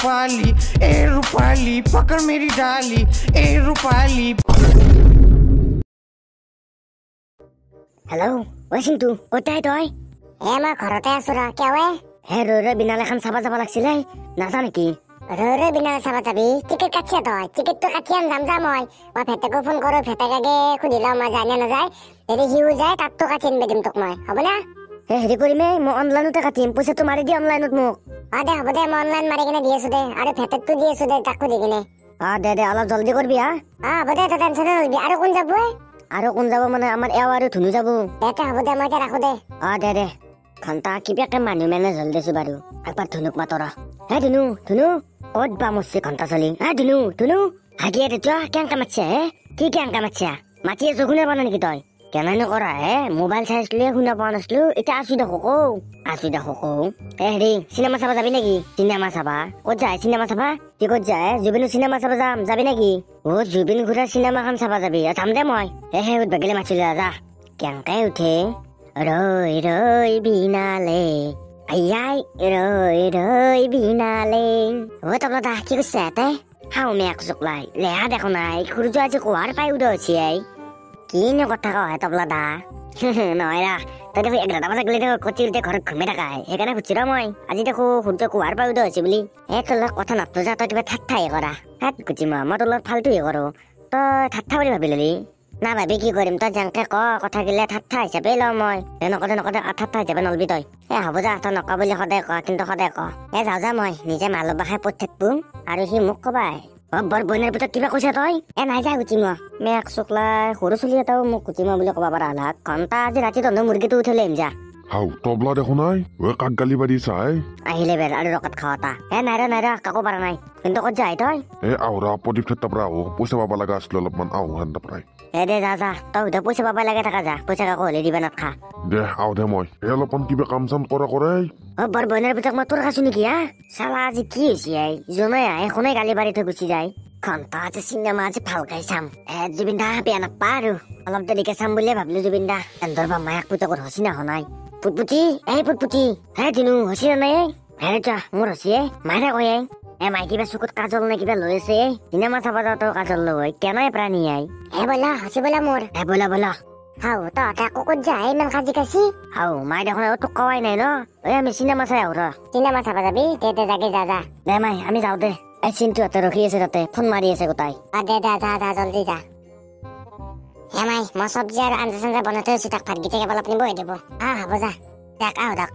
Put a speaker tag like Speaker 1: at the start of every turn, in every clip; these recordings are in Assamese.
Speaker 1: रूपाली, ए रूपाली पकड़ मेरी डाली, ए रूपाली।
Speaker 2: হেল্ল' ঐ চিন্তু, ক'ত তই?
Speaker 3: এ মই ঘৰতে আছো ৰ। কিয় ৱে?
Speaker 2: হে ৰৈ ৰৈ বিনাল এখন চাবা যাব লাগছিলে, নাযা নেকি?
Speaker 3: ৰৈ ৰৈ বিনাল চাবা যাবি? টিকেট কাটছে তই? টিকেটটো কাটি আন, যাম যা মই। মই ভেটেকো ফোন কৰো, ভেটেক আগে সুধি লওঁ মই যায় নে নাযায়। যদি সিও যায় তাততো কাটি আনিব দিম তোক মই, হ'ব না?
Speaker 2: হে হেৰি কৰিমে, মই অনলাইনতে কাটিম, পইচাটো মাৰি দি অনলাইনত মোক।
Speaker 3: অ দে হ'ব দে, মই অনলাইন মাৰি কিনে দি আছো দে, আৰু ভেটেকটো দি আছো দে তাক সুধি কিনে।
Speaker 2: অ দে দে, অলপ জলদি কৰিবি হা।
Speaker 3: অ হ'ব দে, তই টেনচন নলবি। আৰু কোন যাব?
Speaker 2: আৰু কোন যাব মানে আমাৰ এওঁ আৰু ধুনু যাব।
Speaker 3: দে হ'ব দে, মই এতিয়া ৰাখো দে।
Speaker 2: অ দে দে। ঘণ্টা কিবাকে মানুহ মেনেজ হ'ল দেছো বাৰু। একবাৰ ধুনুক মাতো ৰ। হে ধুনু, ধুনু ক'ত বা মৰছি ঘণ্টা চলি? হে ধুনু, ধুনু হাগিয়ে দে তই কেনেকে মাতছে? হে কি কেনেকে মাতছে? মাতি আছো শুনা পোৱা নাই নেকি তই? কেনেনো কৰা হে, মোবাইল চাই আছিলো শুনা পোৱা নাছিলো, এতিয়া আছো দেখো কৌ, আছো দেখো কৌ। এ হেৰি চিনেমা চাবা যাবি নেকি? চিনেমা চাবা? ক'ত যায় চিনেমা চাবা? কি ক'ত যায়? জুবিনৰ চিনেমা চাবা যাম, যাবি নেকি? অ জুবিন খুৰাৰ চিনেমাখন চাবা যাবি? যাম দে মই। এ সেই উঠবা গেলে মাতিছিলো, যা। কেনেকে উঠে? ৰৈ ৰৈ বিনালে, আইয়াই ৰৈ ৰৈ বিনালে। অ তবলা দা কি কৰিছে তে? হাও মেক চুকলাই লেহা দেখো নাই, সূৰ্য আজি কোহাৰ পাই উদ হৈছে। I কিনো কথা কয় তবলা দা? নহয় ৰা, তই দেখো 11টা বজাত গ'লে দেখো কচিলতে ঘৰত ঘুমি থাকা, সেইকাৰণে সুধছি ৰ মই। আজি দেখো সূৰ্য কোহাৰ পাই উদ হৈছে বুলি। এ তোৰ লগত কথা নাপাতো যা, তই কিবা ঠাট্টাহে কৰা। হাত গুচি মই তোৰ লগত ফাল্টুহে কৰোঁ, তই ঠাট্টা বুলি ভাবি ললি? না ভাবি কি কৰিম, তই যেনকে ক কথা গিলে ঠাট্টা হিচাপে লওঁ মই। এ নকদে নকদে, ঠাট্টা হিচাপে নলবি তই। এ হ'ব যা, তই নক বুলি সদায় ক, কিন্তু সদায় ক। এ যাওঁ যা, মই নিজে মাল বাখাই পৰি থাকবো আৰু সি মোক কবাই। অ বৰ বইনাৰ পুতক কিবা কৈছা তই? এ নাই যা গুচি মই। মেক চুকলাই সৰু চলি এটাও মোক গুচি মই বুলি ক'ব পাৰা হলা। ঘণ্টা আজি ৰাতি তহঁতৰ মুৰ্গীটো উঠাই আহিম যা।
Speaker 4: হাও তবলা দেখো নাই, ঐ কাক গালি পাৰি চাই
Speaker 2: আহিলে বেৰ আৰু ৰকত খাৱা। এ নাই ৰ নাই ৰ, কাকো পাৰা নাই। কিন্তু ক'ত যায় তই?
Speaker 4: এ আহৰা প্ৰদীপ তাৰ পৰা আহো, পইচা পাব লগা আছিলে অলপমান, আহো হেন তাৰ পৰাই।
Speaker 2: এ দে যা যা, তই সোধা পইচা পাব লাগে থাকা যা, পইচা কাকো হ'লে দিবা নাথকা।
Speaker 4: দে আহো দে মই, এই অলপমান কিবা কাম চাম কৰা কৰে।
Speaker 2: অ বৰ বইনাৰ পুতক মই তোৰ খাইছো নেকি? হা চালা আজি কি হৈছে? I যোনাই আহে শুনাই গালি পাৰি থৈ গুচি যায়। ঘণ্টা আজি চিনেমা আজি ভালকে চাম। এ জুবিন দা বেয়া নাপা আৰু, অলপ দেৰিকে চাম বুলিয়ে ভাবিলো। জুবিন দা এন্দৰ বা মায়াক পুতকৰ হচিনা নাই। পুটপুটি, এই পুটপুটি, হে দিনু হচিনা নাই? হে যা মোৰ হচিয়ে মায়ে কয়। এ মাই কিবা চকুত কাজল নে কিবা লৈ আছে, চিনেমা চাবা যাওঁ তই কাজল লৈ কেনাই প্ৰাণী I.
Speaker 3: হে ব'লা হচি ব'লা মোৰ।
Speaker 2: হে ব'লা ব'লা।
Speaker 3: হাও তহঁতে আকৌ ক'ত যায় ইমান সাজি কাচি?
Speaker 2: হাও মাই দেখোন আৰু তোক কোৱাই নাই ন। এই আমি চিনেমা চাই আহো ৰ।
Speaker 3: চিনেমা চাবা যাবি? দে দে যাগে যা যা।
Speaker 2: দে মাই আমি যাওঁ দে। এই চিন্টুহঁতে ৰখি আছে তাতে, ফোন মাৰি আছে গোটাই।
Speaker 3: অ দে দে যা যা জলদি যা। হে মাই মই চব্জি আৰু আঞ্জা চাঞ্জা বনাই থৈ আছো, তাক ভাতকেইটা কেৱল আপুনি বহাই দিব। আহ হ'ব যা, যাক আহ দাক।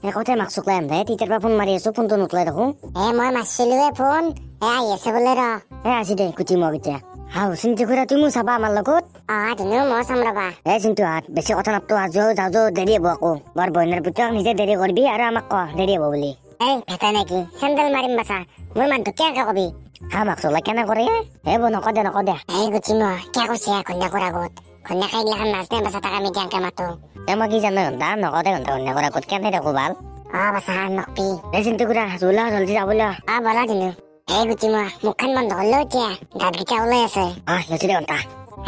Speaker 2: এই কথাই মাক চুকলাই আন দে, তেতিয়াৰ পৰা ফোন মাৰি আছো, ফোনটো নুতলাই দেখোন।
Speaker 3: এ মই মাৰছিলোৱে ফোন, এ আহি আছে বোলে ৰ।
Speaker 2: এ আজি দে কুটি মই এতিয়া। হাও চিন্তু খুৰা তুমিও চাবা আমাৰ লগত?
Speaker 3: অ ধুনু মই চাম ৰবা।
Speaker 2: এ চিন্তু হাত বেছি কথা নাপাতো, আজিও যাওঁ যাওঁ দেৰি হ'ব আকৌ। বৰ বইনাৰ পুতক নিজে দেৰি কৰিবি আৰু আমাক ক দেৰি হ'ব বুলি।
Speaker 3: এই ভেটা নেকি চেণ্ডেল মাৰিম বাচা, মোৰ মানুহটো কেনেকে কবি?
Speaker 2: হা মাক চলাই কেনে কৰে? হে ব নকদে নকদে।
Speaker 3: এই গুচি মই কিয় কৈছে ঘৈণীয়েকৰ আগত? ঘৈণীয়েকে এইগিলাখন নাজনে বাচা, তাক আমি কেনেকে মাতো?
Speaker 2: এ মই কি জানো ঘণ্টা নকদে ঘণ্টা ঘৈণীয়েকৰ আগত কেনে দেখো ভাল।
Speaker 3: অ বাচা নকবি।
Speaker 2: এই চিন্তু খুৰা জোলা জলদি যাব ল।
Speaker 3: অ বলা ধুনু। এই গুচি মই মুখখন বন্ধ কৰিলো এতিয়া, দাঁতকেইটা ওলাই আছে।
Speaker 2: অ লচি দে ঘণ্টা।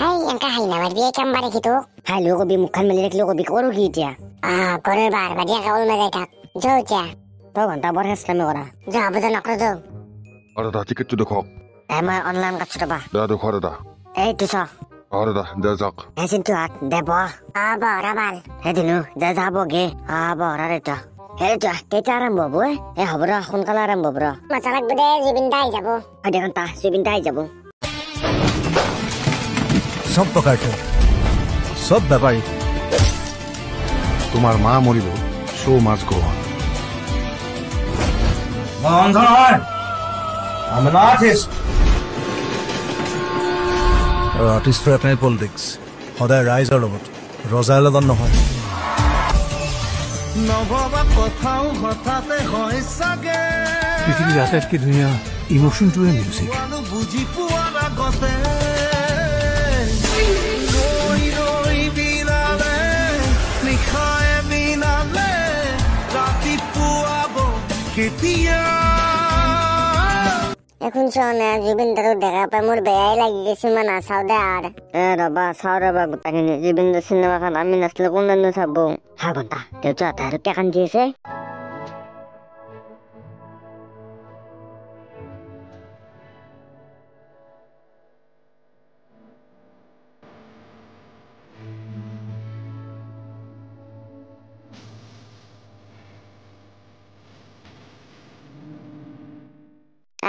Speaker 3: হেই এনেকে হাঁহি নামাৰিবি, এই কাম বাৰী তোক।
Speaker 2: হাই লো কবি, মুখখন মেলি ৰাখিলো কবি, কৰো কি এতিয়া?
Speaker 3: অ গৰুৰ বাৰ বাদি একে ওলমাই যাই থাক। যৌ এতিয়া।
Speaker 2: তই ঘণ্টা বৰ হেঁচলামি কৰা।
Speaker 3: যৌ হ'ব যৌ নকৰো যৌ।
Speaker 4: অ দাদা টিকেটটো দেখক।
Speaker 2: এ মই অনলাইন কাটছো ৰবা।
Speaker 4: দা দেখুৱা দাদা।
Speaker 2: এইটো চ।
Speaker 4: অ দাদা দে যাক।
Speaker 2: হে চিন্তু হাত দে বহ।
Speaker 3: অ বহৰা ভাল।
Speaker 2: হে দিনু দে যাব গে। অ বহৰা ৰে তই। হে যা কেইটা আৰম্ভ হ'ব? এ হ'ব ৰ, সোনকালে আৰম্ভ হ'ব ৰ।
Speaker 3: মজা লাগব দে, জুবিন দা আহি যাব।
Speaker 2: অ দে ঘণ্টা জুবিন দা আহি যাব।
Speaker 5: চব প্ৰকাৰ খেল, চব বেপাৰী।
Speaker 6: তোমাৰ মা মৰিব, শ্ব' মাছ গো অন।
Speaker 5: মই অন্ধ নহয়, I'm an artist. আৰু আৰ্টিষ্টৰ এটাই পলিটিক্স, সদায় ৰাইজৰ লগত, ৰজাৰ লগত নহয়।
Speaker 7: নভবা কথাও হঠাতে হয় চাগে।
Speaker 8: পৃথিৱীৰ আটাইতকৈ ধুনীয়া ইমোশ্যনটোৱে মিউজিক।
Speaker 7: বুজি পোৱাৰ আগতে ৰৈ ৰৈ বিনালে, নিশাই বিনালে, ৰাতিপুৱাব কেতিয়া?
Speaker 3: এখন চোৱা জুবিন দাৰক দেখা পাই মোৰ বেয়াই লাগি গৈছে, মই নাচাওঁ দে আৰু।
Speaker 2: এ ৰবা চাওঁ ৰবা গোটেইখিনি জুবিন দাৰ চিনেমাখন আমি নাচলে কোনেনো চাব? হা ঘণ্টা দেউতা আৰু কিয় কান্দি আছে?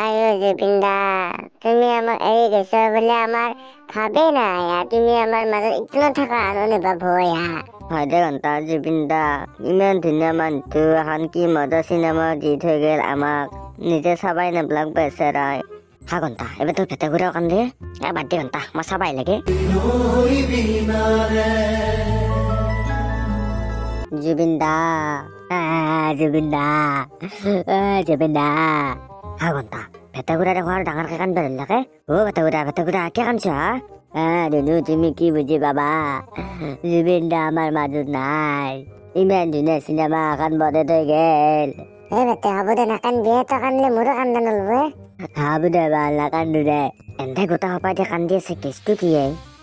Speaker 3: আয়ো জুবিন দা, তুমি আমাক এৰি গৈছ বুলি আমাৰ ভাবে নাই, তুমি আমাৰ মাজত ইটো নাথাকা আৰু নাভাবো।
Speaker 2: হয় দে ঘণ্টা, জুবিন দা ইমান ধুনীয়া মানুহটো, এখন কি মজা চিনেমা দি থৈ গ'ল আমাক, নিজে চাবাই নাপলাক বেচেৰাই। হা ঘণ্টা, এবাৰ তোৰ ভেটেকুৰাও কান্দে। এ বাদ দে ঘণ্টা, মই চাবাই লাগে। জুবিন দা, জুবিন দা, জুবিন দা। হা ঘণ্টা, ভেটেকুৰা দেখোন আৰু ডাঙৰকে কান্দিব ধৰিলাকে। অ' ভেটেকুৰা, ভেটেকুৰা, কিয় কান্দছ? হা ধুনু, তুমি কি বুজি পাবা, জুবিন দা আমাৰ মাজত নাই, ইমান ধুনীয়া চিনেমা এখন বনাই থৈ গেল।
Speaker 3: এই বেটে, হ'ব দে, নাকান্দিবি, তই কান্দিলে মোৰো কান্দা নলব।
Speaker 2: হ'ব দে ভাল, নাকান্দো দে। এন্ধাই গোটা সোপাই দি কান্দি আছে, কেছটো কি?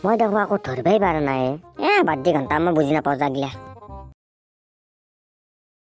Speaker 2: মই দেখোন আকৌ ধৰিবই পৰা নাই। এ বাদ দি ঘণ্টা, মই বুজি নাপাওঁ জাগিলা।